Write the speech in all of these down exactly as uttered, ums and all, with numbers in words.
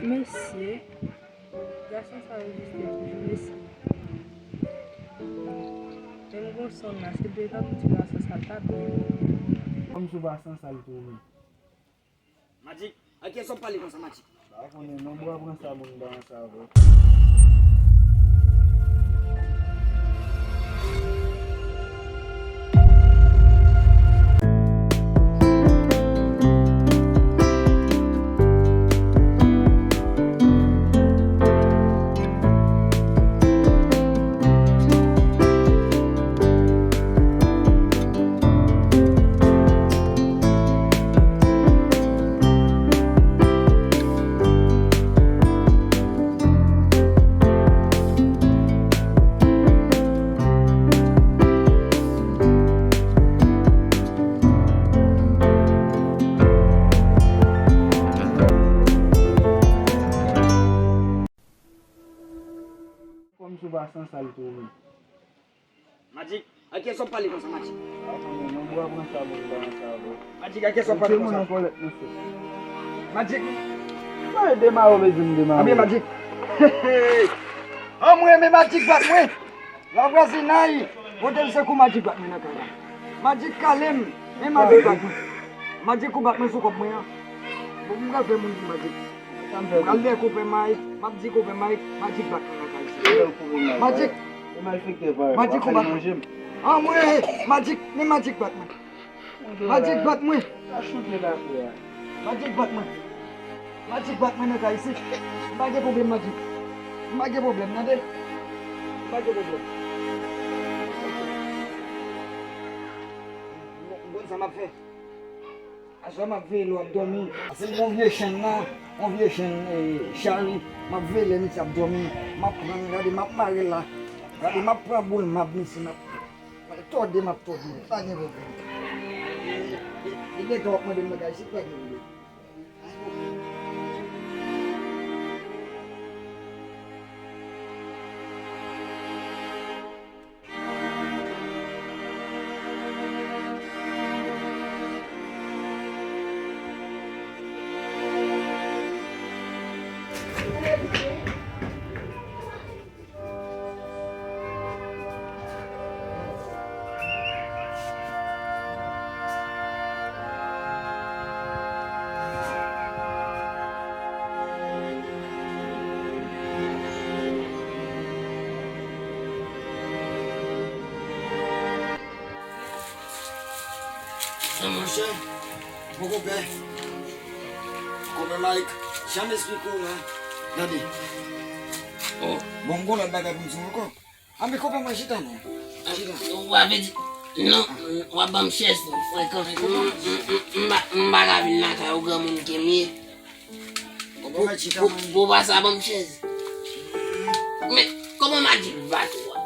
Mesye, gason sa yo egziste toujou, mesye. Menm gon sonn la, se devan m ti gason sa l pa byen. Kòm si w pa san sal tou menm. Magic, ak kiyès w ap pale konsa, Magic? Pa konnen non, bro, pran sa moun ba ansanm avè w. Kòm si w pa san sal tou menm. Magic, ak kiyès w ap pale konsa, Magic? Pa konnen non, bro, pran sa moun ba ansanm avè w. Magic, ak kiyès w ap pale konsa? Mete moun an kòlèt, mesye. Magic. Mwen demare w bezwen m demare. Anben, Magic. An, mwen renmen Magic bat mwen. La vwazinay, pote m sekou, Magic bat mwen nan kay la. Magic kale m, men Magic bat mwen. Magic ou bat mwen sou kòb mwen an. Bon, m pral fè moun pou Magic. M pral lè konpè Mike, m ap di konpè Mike, Magic bat mwen nan kay sa. Magic. Magic ou bat mwen. An mwen, Magic, men Magic bat mwen. Magic bat mwen. Magic bat mwen. Magic bat mwen nan kay isit. M pa gen pwoblèm, Magic. M pa gen pwoblèm, tande. M pa gen pwoblèm. M konn sa m ap fè. Aswè m ap veye lè w ap dòmi. Se yon vye chenn la, yon vye chenn, eh, chari. M ap veye lè misye ap dòmi. M ap pran l, gade, m ap mare l la. Gade, m ap pran boul mab misye, m ap tòde, m ap tòde. Pa gen pwoblèm. E, e, e gentan w ap mande m bagay, se pa gen pwoblèm. Monchè, poko pè. Konpè Mike, jan m esplike w la. Gade. Oh, bon, m gon lòt bagay pou m di w ankò. A, men konpè mwen, chita non. Chita. W ap di, non, w ap ban m chèz non, frekan. M, m, m, m pa, m pa ka vin lakay ou, granmoun ke m ye. Konpè mwen, chita non. Pou, pou, pou pa sa, ban m chèz. Men, kòman Magic bat ou a?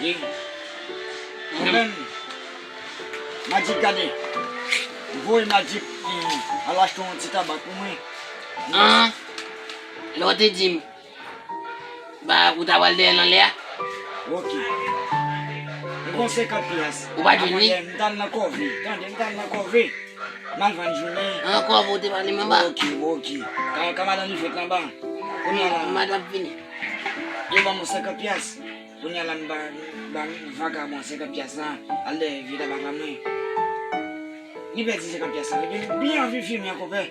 Ye. Mwen menm, Magic gade. M voye Magic, eh, al achte yon ti tabak pou mwen. An, lè w te di m, ba, ou ta pral dèyè l anlè a? Ok. M gon senkant pyès. Ou pa t jwenn li? Apre, m t al nan kòve. Tande, m t al nan kòve. M al vann jounen. Ankò, pou w te pale m anba. Ok, ok. Ka, ka madan li fèt anba. Kounye a la. Madan ap vini. Yo ban m yon senkant pyès. Kounye a la, m ba, ba vagabon senkant pyès la. Al dèyè vye tabak la mwen. Li pèdi senkant pyès la. Epi li byen anvi fimen an, konpè.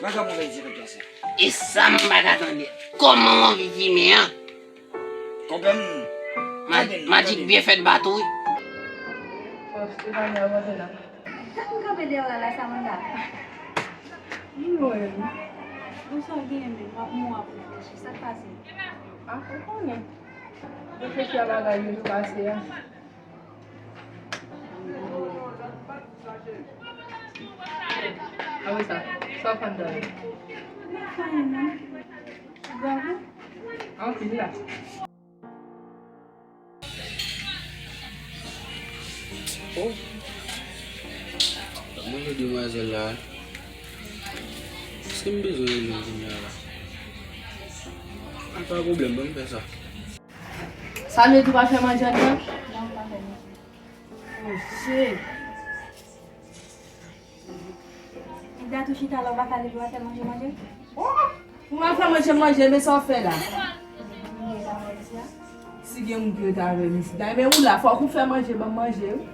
Vagabon pèdi senkant pyès la. E sa m pa ka tande. Kòman w anvi fimen an? Konpè m. Ma-, Magic byen fèt bat ou wi. Fò Stefania rantre la. Sa m kanpe deyò a la, Samantha? M lwen wi. Bon, sa w genyen menm? W ap mou, w ap reflechi. Sa k pase? A, ou konnen. Reflechi a bagay yo, yo pase a. Apre sa, sa w konn tande? Anpil la. Oh. Mwen gen demwazèl la. Si m bezwen rele l kounye a la. A, pa pwoblèm, ban m fè sa. Sa vle di w pa fè manje anndan? Non, m pa fè manje. Oh, shit. Dat ou chita la, ou pa ka leve, w a fè manje, manje? Oh! Ou pa fè manje, manje, men sa w fè la? Ou ye la, mwen isi a. Si gen moun ki rete avè m isi, men ou la, fòk ou fè manje, ban m manje, wi.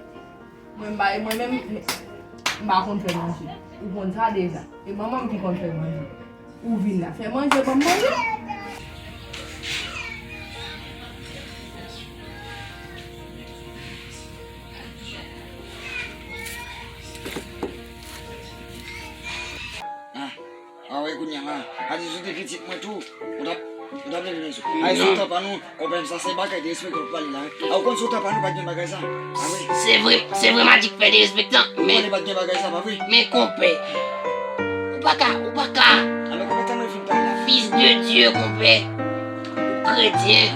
Mwen, m pa, mwen menm, m, m pa konn fè manje. Ou konn sa deja. E manman m ki konn fè manje. Ou vin la, fè manje, ban m manje. Ah, ah, wè kounye a la. A di sou te pitit mwen tou. Ou t ap, ou t ap leve men sou. Ay, sou tan pa nou. Konpè m, sa se bagay derespekte w ap pale la, wi. A, ou konn sou tan pa nou pa t gen bagay sa? A wi. Se vre, se vre Magic fè derespektan, men. Ou konnen pa t gen bagay sa, pa vre? Men konpè, ou pa ka, ou pa ka. A, men konpè, tann mwen fin pale la. Fils de Dieu, konpè. Ou kretyen.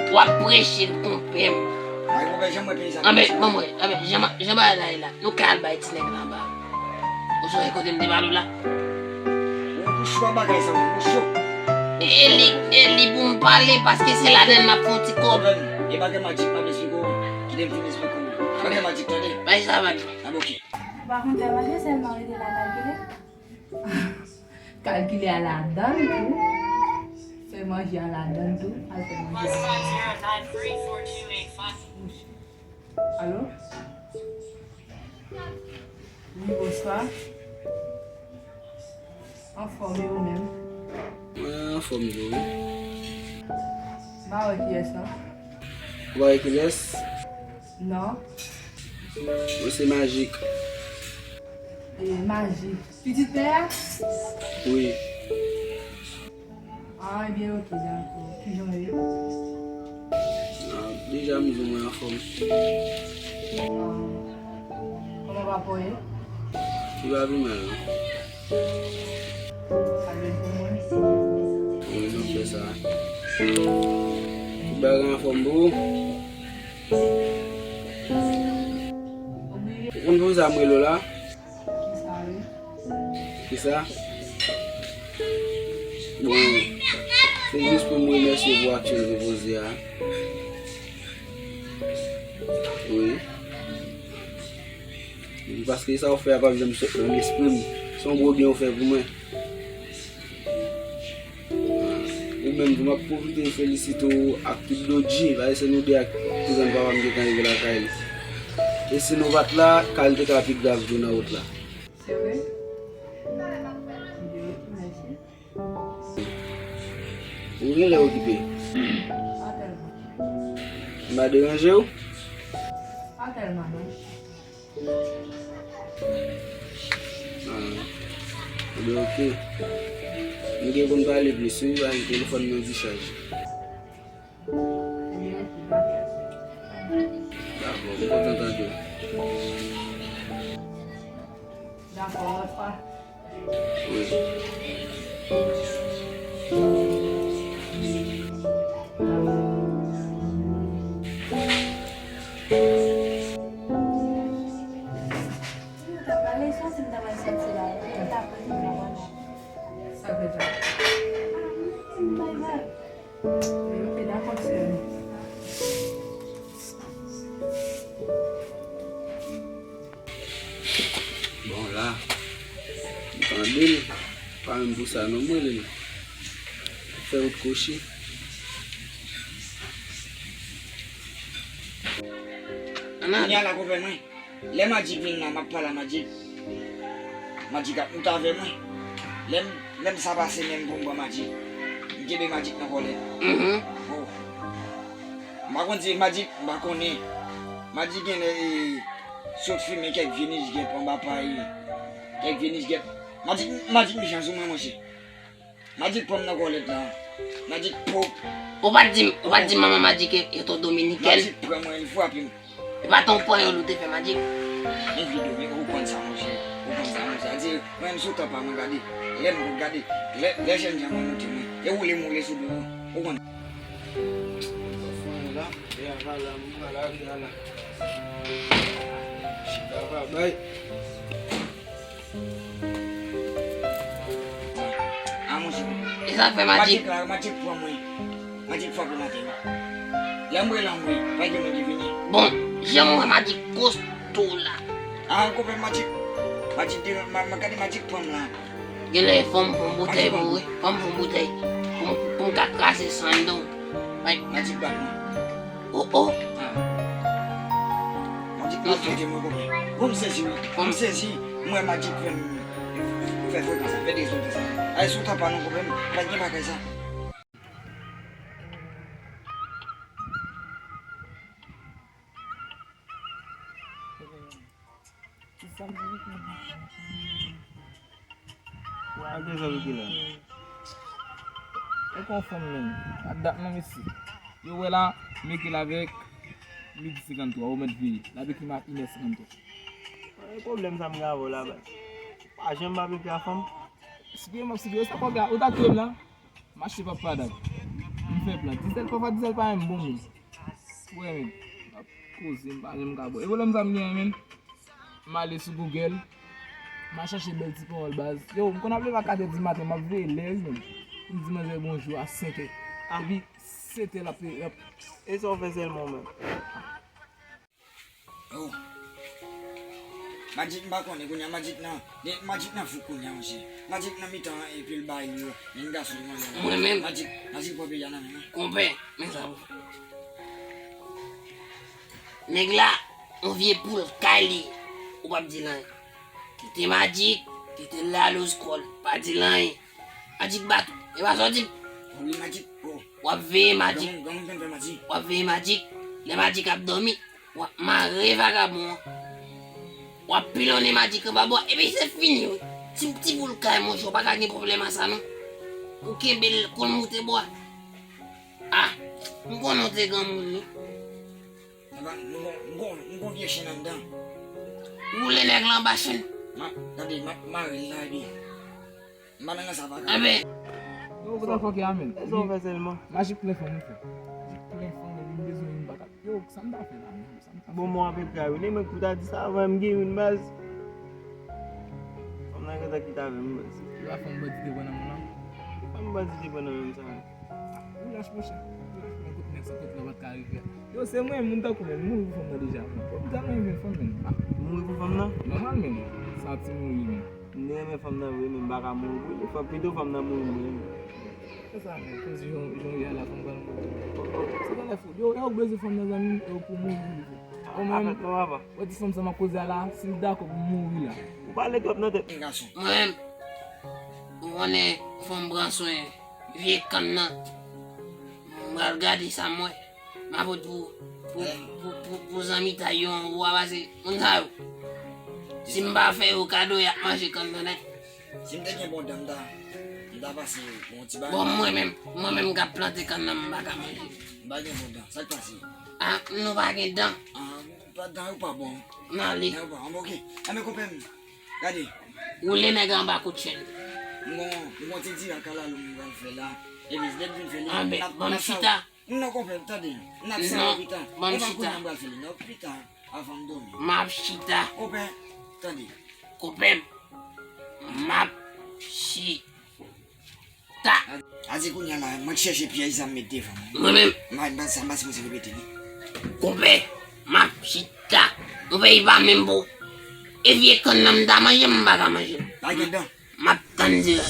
W ap preche l, konpè m. A, konpè, jan mwen peye sa. A, men, manman, a, men, jan, jan bagay la ye la. Nou ka al bay ti nèg la anba. Ou sonje kote m te pale w la? Ou, ou cho a bagay sa, ou cho. E li, e li pou m pale, paske se ladan l m ap fè yon ti kòb. E bagay Magic m ap esplike w, kite m fin esplike w. Bagay Magic, tande? Bay sa, bay. A, oke. Ou pa konn fè manje, sèlman rete la kalkile. Kalkile a ladan l tou. Fè manje a ladan l tou. Al fè manje a ladan l. Alo? Wi, bonswa. Anfòm, e ou menm? Mwen anfòm tou, wi. M pa wè kiyès, non. Ou pa wè kiyès? Non. Mwen se Majik. E, Majik. Pitit pè a? Wi. Ah, ebyen, oke, dakò. Kijan w ye? Ah, deja m di w mwen anfòm. Ah. Kòman papa w ye? Li pa pi mal, non. Salye l pou mwen. Wi, m ap fè sa. Tout bagay anfòm pou ou? Ou konn poukisa m rele w la? Kisa, wi? Kisa? Bon, se jis pou m remèsye w pou aksyon w te poze a. Wi. Paske sa w fè a p ap janm sot nan lespri m. Se yon gwo byen w fè pou mwen. Ou menm tou, m ap pwofite felisite w ak tout Dodji, paske se nou de ak kouzen papa m gentan rive lakay li. E si nou pa t la, ka l te ka pi grav tou nan wout la. Se vre? Ebyen, oke, mèsi. Ou genlè okipe? Pa tèlman. M pa deranje w? Pa tèlman, non. Ah, ebyen, oke. Nou gen pou n pale plis, wi, paske telefòn mwen dichaj. Ebyen, oke, pa tèlman. Dakò, m kontan tande w. Dakò, lòt fwa. Wi. Sa k fèt la? Wi, oke, dakò, sè m. Bon, la, m tande l. Pa menm pou sa non, m rele l. Fè wout kwochi. Ann ale. Kounye a la, konpè mwen. Lè Magic vin la, m ap pale a Magic. Magic ap moute avè mwen. Lè m, lè m sa pase men m pou m pran Magic. M kenbe Magic nan kòlèt. Mhm. Oh. M pa konn si Magic, m pa konnen. Magic genlè, e, sot fimen kèk vye nich gèp anba pay. Kèk vye nich gèp. Magic, Magic mechan sou mwen, monchè. Magic pran m nan kòlèt la. Magic pop. Ou pa t di m, ou pa t di m manman Magic e, e t on dominikèn? Magic pran mwen, li frape m. E pa t on panyòl ou te fè Magic? Men vye domi, ou konn sa, monchè. Ou konn sa, monchè. A di, mwen menm sou tan pa mwen gade. Lè m gade, lè, lè jènjan mwen moute mwen. E woule m woule sou do yo. Ou konn. Fon la, e a la, m a la, e a la. Chita pa bay. Ah, monchè. E sa k fè Magic? Magic la, Magic pran mwen. Magic frape m atè. Lè m rele anmwe, pa gen moun ki vini. Bon, jan m wè Magic kosto la. Ah, konpè Magic. Magic deran, ma, ma gade Magic pran m la. Genlè fò m pran boutèy pou ou wi. Fò m pran boutèy. Pou m, pou m ka kraze san anndan w. Magic bat mwen. Oh, oh. Magic ap tande mwen konpè. Bon, m sezi wi. M sezi. M wè Magic fè m fè frekans sa, fè dezòd sa. Ay, sou tapa non konpè, m pa gen bagay sa. Ak de zòb ki la. E kon fanm menm. A dat non mesye. Yo wè la, Michael avèk midi senkanntwa, ou mèt veye. L ap ekri m a inè senkanntwa. E pwoblèm sa m gen avè w la, baz. Pa janm m ap ekri a fanm. Sipiye m ap sipiye, sa fò gade, ou ta touye m la. Mache pa padap. M fè plan. Dizèl papa, dizèl pa menm bon moun. Ou wè menm. M ap koze, m pa janm ka bon. E pwoblèm sa m genyen menm. M ale sou Google. M al chache bèl ti pawòl baz. Yo, m konn ap leve a kat è di maten, m ap veye lè wi menm. Pou m di manzè bonjou a senk è. Epi sèt è l ap, l ap. E sa w fè sèlman w menm? Oh. Magic m pa konnen kounye a, Magic nan, Magic nan fou kounye a, monchè. Magic nan mitan epi l bay yo, menm gason li manyen la. Mwen menm. Magic, Magic pran peyi a nan men l. Konpè, men sa pou fè. Nèg la, yon vye poul kay li, ou p ap di l anyen. Kite Magic, kite l ale o skòl, pa di l anyen. Magic bat ou, e pa sa w di m? Wi, Magic, oh. W ap veye Magic. Granmoun, granmoun konn fè Magic. W ap veye Magic. Lè Magic ap dòmi, w ap mare vagabon an. W ap pilonnen Magic anba bwa. Epi se fini wi. Ti, ti poul kay monchè, w pa ka gen pwoblèm a sa non. Ou kenbe l kon l moute bwa. Ah, m konnen w te granmoun wi. Anba, m gon, m gon, m gon vye chenn anndan. Woule nèg la anba chenn. M ap, tande, m ap mare l la epi. M pa nan sa pa ka. Enben. Yo, what the fuck, yeah, man? E sa w fè sèlman? Magic plen fanm, wi, frè. Magic plen fanm, epi m bezwen youn, m pa ka. Yo, sa m ta fè la menm? Sa m ta fè? Bon, mwen avèk Kay, wi. Mwen ki ta di sa avan, m gen youn, baz. Fanm nan gentan kite avè m, baz. Yo, a fanm bandi te pran nan men w lan? Fanm bandi te pran nan men m sa. Ou lach, monchè. Ou lach, men kote nèg sa, kote la pa t ka rive. Yo, se mwen, moun tankou mwen, m mouri pou fanm nan deja. Yo, m tèlman renmen fanm, men. Ah. Ou mouri pou fanm nan? Nòmal, men. Sa ti mouri, men. M renmen fanm nan vre, men m pa ka mouri pou li. Fò pito fanm nan mouri pou mwen. Se sa, men. Koz jan, jan w ye a la, fanm pral mouri. Se nan lè fou. Yo, yo, bezwen fanm nan, zanmi m, yo, pou mouri pou li, frè. Yo, men, avèk mwen, papa. Wè ti fanm sa m ap koze a la, si l dakò pou mouri la. Ou pale twòp nan tèt. Mwen menm, ou konnen, fò m pran swen vye kann nan. M pral gade sa m wè. M ap pot pou, pou, pou, pou, pou zanmitay yo anwo a pase moun sa yo. Si m pa fè yo kado, y ap manje kann nan nèt. Si m te gen bon dan, m ta, m ta pase yon ti bagay. Bon, mwen menm, mwen menm k ap plante kann nan, m pa ka manje. M pa gen bon dan. Sa k pase? Ah, nou pa gen dan. Ah, pa dan yo pa bon. N ale. Dan yo pa bon. Ok. Anben, konpè m. Gade. Woule nèg anba kout chèn. M gon, m gon ti diri ak kalalou m pral fè la. Epi lè m fin fè li, anben, n ap, ban m chita. Non, konpè, tande. N ap sa pita. Ban m chita. E pa kounye a m pral fè li, non, pita, avan m dòmi. M ap chita. Konpè, tande. Konpè m, m ap chita. A di kounye a la, mwen k chèche pyèj sa m met devan mwen. Mwen menm. M pa, m pa, sa m pa sipoze repete li. Konpè, m ap chita. Yon peyi pa menm pou. E vye kann nan m ta manje, m pa ka manje. Pa gen dan. M ap tann di la.